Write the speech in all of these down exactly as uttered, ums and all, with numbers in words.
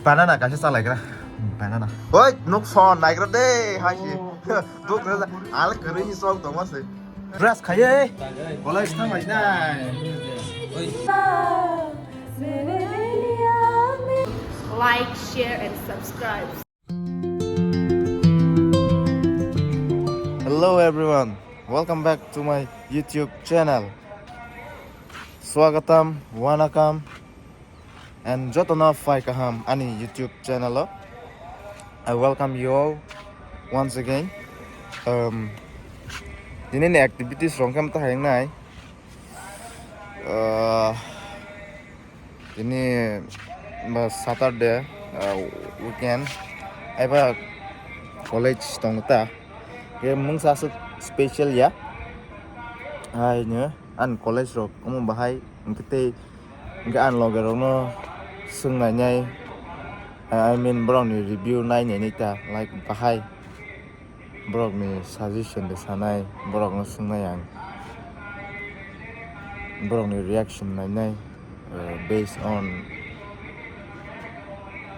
Banana kaisa chalaigra. Banana. Oi, nuk son naigra de, hai si. Duk re, al kwrwi ni sok tongma se. Brush khaiye. College thang lai nai. Like, share, and subscribe. Hello everyone, welcome back to my YouTube channel. Swagatam, wanakam, and jotono phai kaham ani YouTube channel o. I welcome you all once again. Um, tini ni activities rok khe mtahai wngnai. Uh, tini ba Saturday, uh, weekend. Aiba college tong ta. Ke mungsa aswk special ya. Ai no, an college rok omo bahai hwnkhe tei Hwnkhe ang loge rokno swngnainai, I mean, borokni review nainainai ta, like, bahai borokni suggestion de sanai, borokno swngnai ang, borokni reaction nainai, uh, based on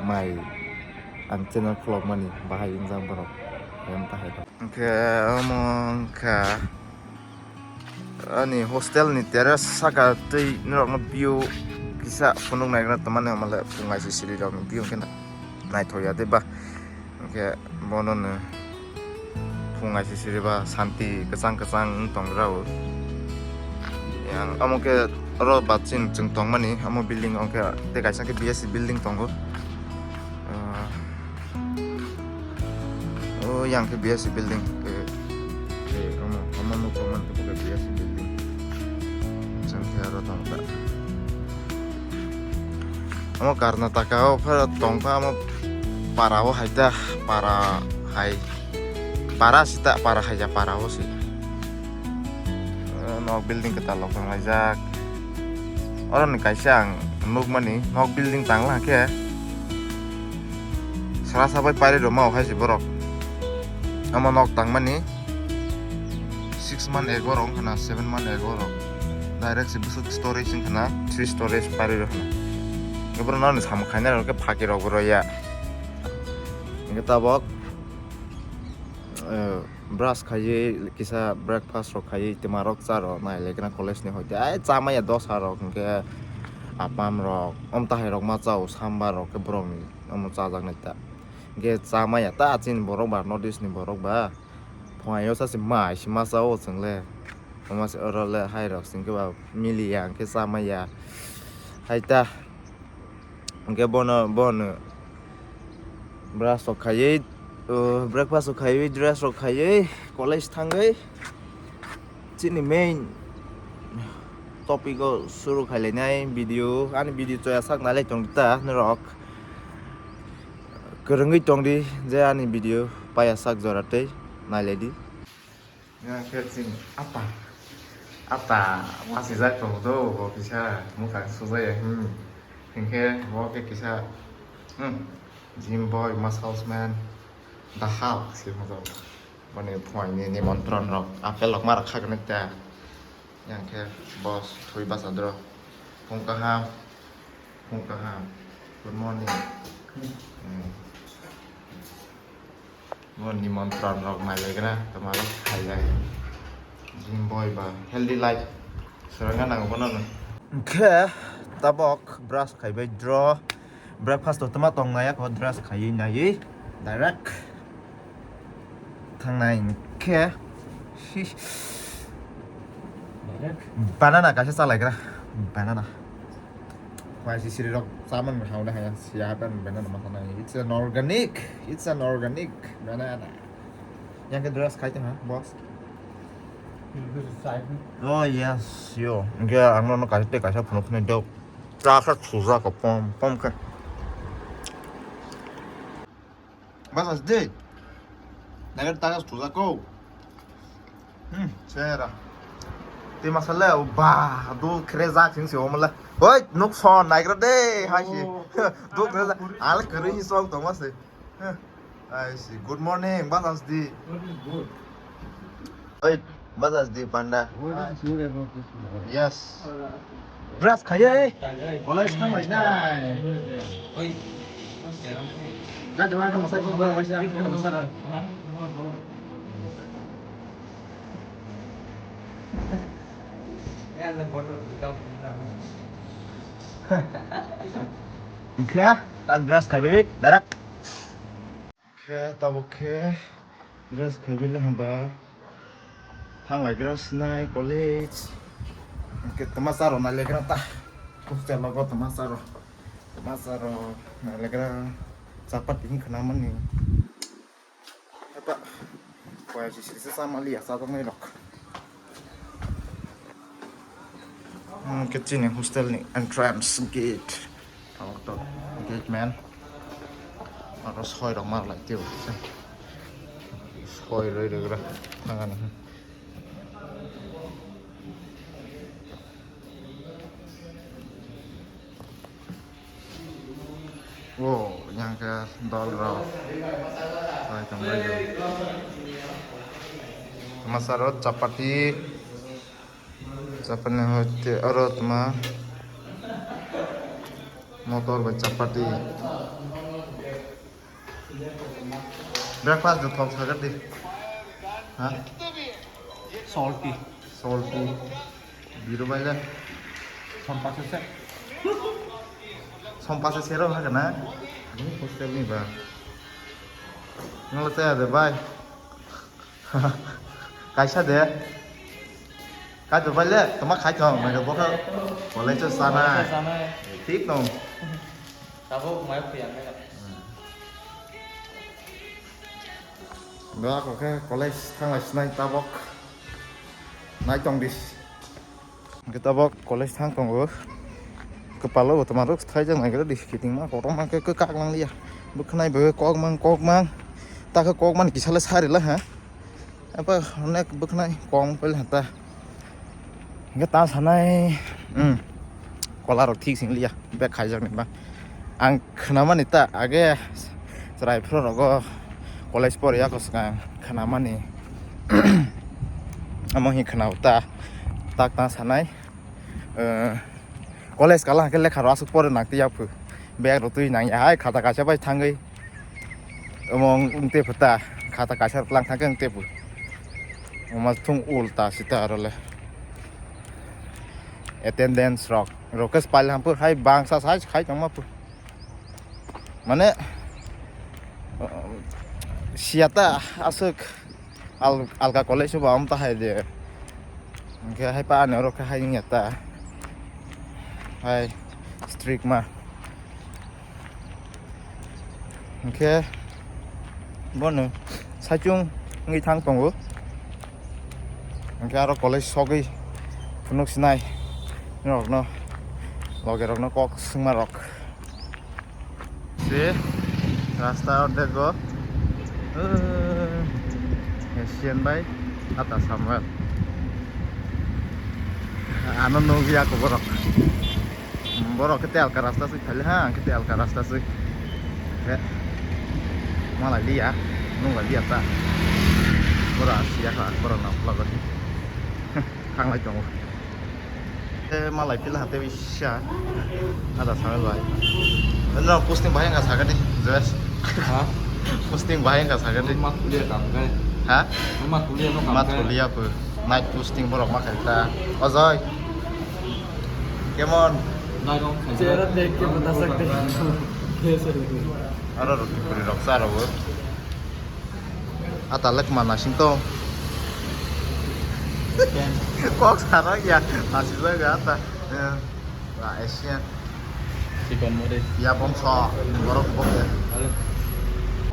my ang channel khulokmani bahai wngjak borok, em, bahai rok. Hwnkhe omo wngkha. Ani hostel ni terrace saka twi norok no view kisa phunuk nai gra tongmani, omo le phung aisisiri rok ni view khe naithok ya de ba. Hwnkhe bono no phung aisisiri ba santi kwchang kwchang wng tong gra o. Yang omo khe oro ba chini chwng tongmani omo building, omo khe tei kaisa khe B S C building tongo. Ah, O yang khe B S C building. Ke, ke, omo, omo nuk tongmani khe bo khe B S C building. Chwng khe aro tong kha. Omo Karnataka o phai tong kha, omo para o hai ta, para hai. Para sita, para hai ya, para o se. Eh, nok building kwtal rok tanglaijak. Oro ni kaisa ang nukmani nok building tangla khe sara sabai pairi rwma o hai se borok. Omo nok tangmani six month ago rok wngkha na seven month ago rok. Direct se bwswk storage wngkha na three storage pairi rok wngkha na. Borok no samung khainai rok khe phaki rok bo rw ya. Hwnkhe tabok, eh, Brush khaiwi kisa breakfast rok khaiwi twma rok cha rw nai lekha college ni hoite ai cha maya dosa rok hwnkhe apam rok omtahai rok ma cha o sambar rok khe borok ni omo chajak nai ta hwnkhe cha maya ta chini borok ba north east ni borok ba phai o sa se mai se ma cha o chwng le omo se oro le hai rok se hwnkhe ba miliya hwnkhe cha maya hai ta. Hwnkhe bono, bono brush rok khaiwi, o, breakfast rok khaiwi, dress rok khaiwi, college thangwi. Chini main topic o suru khailainai video, ani video choya sak nailai tongdi ta norok. Kwrwngwi tongdi je ani video paya sak jora tei nailaidi. Yang khe chini ata, ata masijak tongo do, bo kisa mwkhang sujaya, hmm. Hinkhe bo khe kisa, hmm, gym boy, muscles man, the Hulk se hwnjago. Boni phuaini nimontron rok, apple rok ma rok kha gwnwi ta. Yang khe boss thwi basa dro. Phung kaham, phung kaham. Good morning. Hmm. Bo nimontron rok nailaikra, twma rok khailai. Gym boy ba healthy life swrwngna nango bono no. Hwnkhe tabok brush khaibai dro, breakfast o twma tong nai ako, dress khaiwi naiwi direct thangnai hwnkhe. Shish. Banana kaisa chalaigra, banana. Khwai sisiri rok chaman hao da haya siya pen banana ma sana. It's an organic, it's an organic banana. Yang ke dress khai tong ha, boss. Oh yes, yo. Hwnkhe ang no kaisa tei kaisa phunuk phunuk dok. Cha khe suja ko pom pom khe. Bas as de. Nagar tagas tuza ko. Hmm, sera. Te masala o ba do kre jak sing se o mala. Oi, nuk son naigra de hai si. Oh. Do kre jak. Al kre hi sok tong ma se. Hai si. Good morning, bas as di. What is good? Oi, bas as di panda. What is good about this morning? Yes. Brush khaiye. College thang lai nai. Oi. Khe, tak dress khaibibik, darak. Khe, tabuk khe, dress khaibili hwnba. Thanglaigra sinai college. Hwnkhe twma charo nailagra ta. Hostel logo twma charo. Twma charo nailagra. Chapati hwn khna mani. Apa. Koi si si sa mali ya sa tong nai rok. Hmm, khe chini hostel ni entrance gate. Tabuk to gate man. Aro soi rok mar lai tio. Soi roi roi ra. Thangani. Wow, yang khe dol rok. Soi tong lai. Masa rok chapati. Chapati hoite oro tma motor bai chapati. Breakfast do thok sagar di. Ha? Salty. Salty. Biru bai le. Sompa se se. Sompa se sero ha kana? Ani hostel ni ba. Ngala saya de bai. Kaisa de. Kaitor bai le, toma khai thong, mai bo kha. College o sanai. Sanai. Thik tong. Tabuk mai phiya nai. Ba ko khe college thanglai sinai tabuk. Nai tong dis. Hwnkhe tabuk college thang tongo. Kwpalo bo toma rok thaijak naigra di kitingma kotorma khe kwkak nang lia. Bwkhnai bo kokmang kokmang. Ta khe kokmani kisa le sari la ha. Apa onek bwkhnai kong pel hata. Hwnkhe ta sanai. Hmm. Kola rok thik sing lia. Bek khaijak ni ba. Ang khwnamani ta age chwrai phuru rogo college poriya ko swkang khwnamani. Amo hi khwnao ta tak ta sanai. Eh, college kala hwnkhe lekha rok aswk pore nang twi yaphu. Bag rok twi nang ya hai khata kaisa bai thangwi. Omo wng tei phu ta khata kaisa rok lang thangkhe wng tei phu. Omo thung ulta sita aro le. Attendance rok. Rokes pal hampur hai bangsa sai khai tongma pu. Mane, uh, siya ta aswk al-, alka college ba am ta hai de. Hwnkhe hai pa ani oro khe hai wngya ta. Hai strict ma. Hwnkhe bono saichung wngwi thang tongo. Hwnkhe aro college sogwi phunuk sinai norokno, logerokno kok swngma rok. Se rasta ordek go. Asian bai ata Samuel. Ano nugya ko borok. Borok khe telka rasta swi phali ha, ang khe telka rasta swi. He. Malai liya, nung lai liya ta. Borok siya ha, borok na vlog. Thanglai tongo. Eh, malai pila hate bisa. Ada Samuel bai. Ano posting bahai nggak sakit di, jelas. Ha? Posting bahai nggak sakit di. Ma kuliah kam kan? Ha? Ma kuliah no kam kan? Ma kuliah apa? Night posting borok ma khaita. Ojoi. Kemon? Nai dong. Chehra dekh ke bata sakte hain. Kaise hai? Aro roti puri rok sa rok. Ata lek mana sing to. Kok sarang ya, masih juga ata. Ya. Wah, Asian. Chicken mode. Ya bongso, borok bok ya. Halo.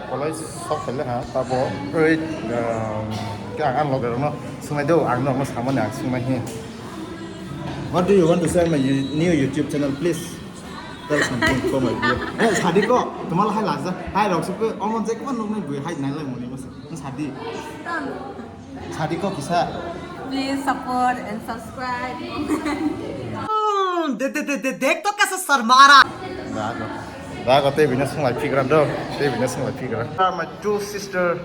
Kolai sok pele ha, tabo. Oi, um, kya ang log no. Sumai do, ang no samani ang sumai he. What do you want to say my you- new YouTube channel, please? Tell something for my viewer. Eh, sadi ko, tomar hai laja. Hai rok suk, omon je ko nuk nai bui hai nai lai moni mas. Sadi. Sadi ko kisa. Please support and subscribe. Hmm, de de de de dekh to kaisa sharma raha. Dago. Dago te bina sung lai phigra do. Te bina sung lai phigra. Are my two sister,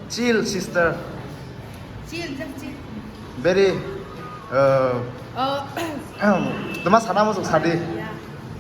chill sister. Chill, just chill. Very, uh, Oh. Toma sana mo sadi. Yeah.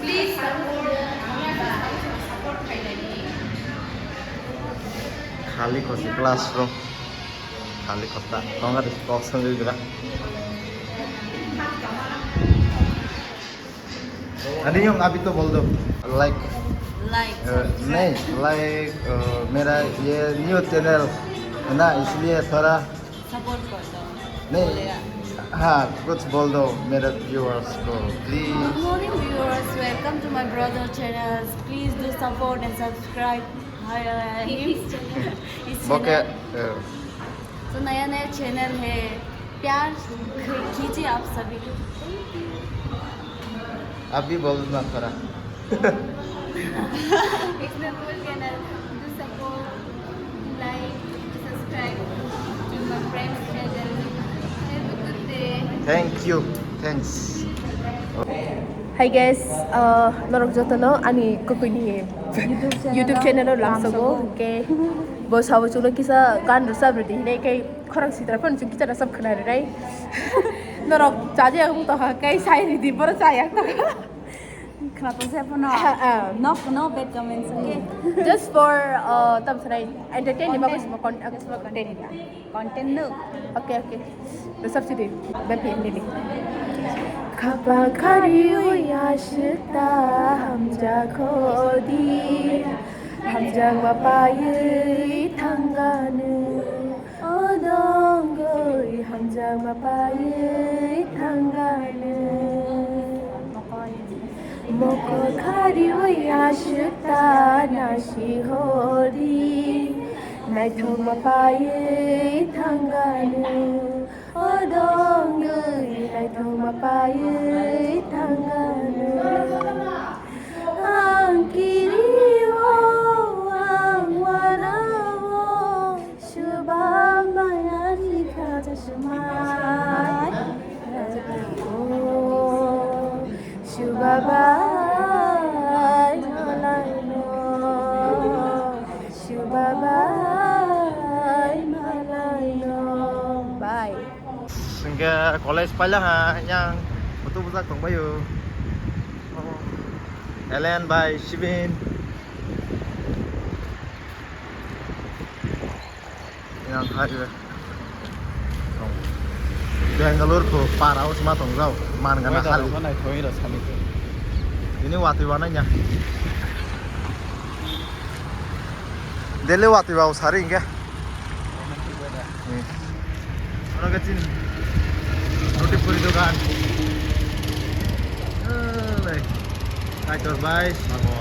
Please support, support khailai. Khali kosi class room. Khali kota. Tonga de box sangri gira. Ani yung abi to bol do. Like. Like, नहीं, like, मेरा ये new channel है ना, इसलिए थोड़ा सपोर्ट कर दो। नहीं। हाँ, कुछ बोल दो मेरे व्यूअर्स को please. Good morning viewers, welcome to my brother channels. Please do support and subscribe. Hi, hi, hi. His channel. तो नया नया चैनल है, प्यार कीजिए आप सभी। आप भी बोलना थोड़ा। इसमें बोल के ना, do support, like, subscribe to my friend's channel. Have a good day. Thank you. Thanks. Hi guys, uh, norok jotono ani kukuini YouTube channel o lamsogo, okay. Bo sabo chulo kisa gan rwchap rwdi hinai kai khorang sitra phano chwng kisa rwchap khna rwnai. Norok chaja ang to ha kai sai rwdi boro chaya to. Khna to se phano. Ah, ah. No, no bad comments, okay? Just for, uh, tam sanai entertain ni bagwi simo con-, uh, content. Content no. Okay, okay. Rwchap sidi. Bad nini. Khapa khariwi aswk ta hamjak hodi, hamjakma paiwi thangano. O dongwi hamjakma paiwi thangano. Mokol khariwi aswk ta nasi hodi, naithokma paiwi thangano. O dongwi naithokma paiwi thangano. Ang kirio, ang wanao, subamaya ni khacha sumai. Subabai malaino, subabai malaino. Bye. Hingke college paila ha yang photo bujak tongbaio. Elen bai Sibin. Yang hai Bangalore ko para o sima tongjao man gana hali. Ini wati wana nya. Delhi wati ba usari hingke. Hmm. Oro ke chin. Roti puri dogan. Elai. Kaitor bai, sabo.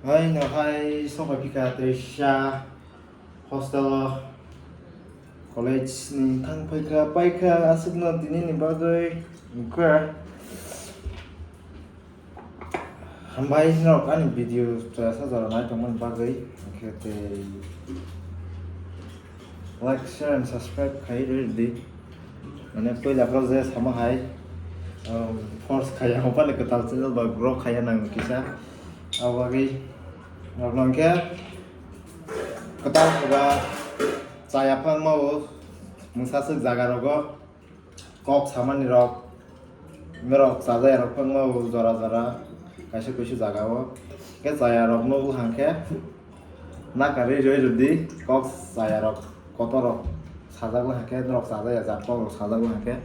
Hai, no hai, soka pika teisa hostel o college ni thang phaikha, paikha, aswkno tini ni bagwi wngkha. Hambai norok ani video chaya sajora nai tongmani bagwi, hwnkhe tei like, share and subscribe khai rwdi. Mane puila phoro je sama hai, um, force khaiya, hopani kwtal channel ba grow khaiya nang kisa. Abo bagwi norokno hwnkhe kwtal khe ba chaya phangma o mungsa swk jaga rogo. Kok samani rok, norok chajaya rok phangma o jora jora, kaisa kaisa jaga o. Hingke chaya rok no bwkha hingke nakarwi rwi rwdi, kok chaya rok kotor rok sajak wngkha hingke, norok chajaya jat kok rok sajak wngkha hingke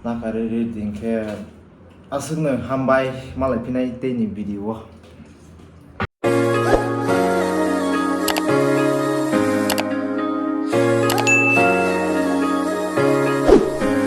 nakarwi rwi rwdi hingke aswkno hambai malai phinai tei ni video o.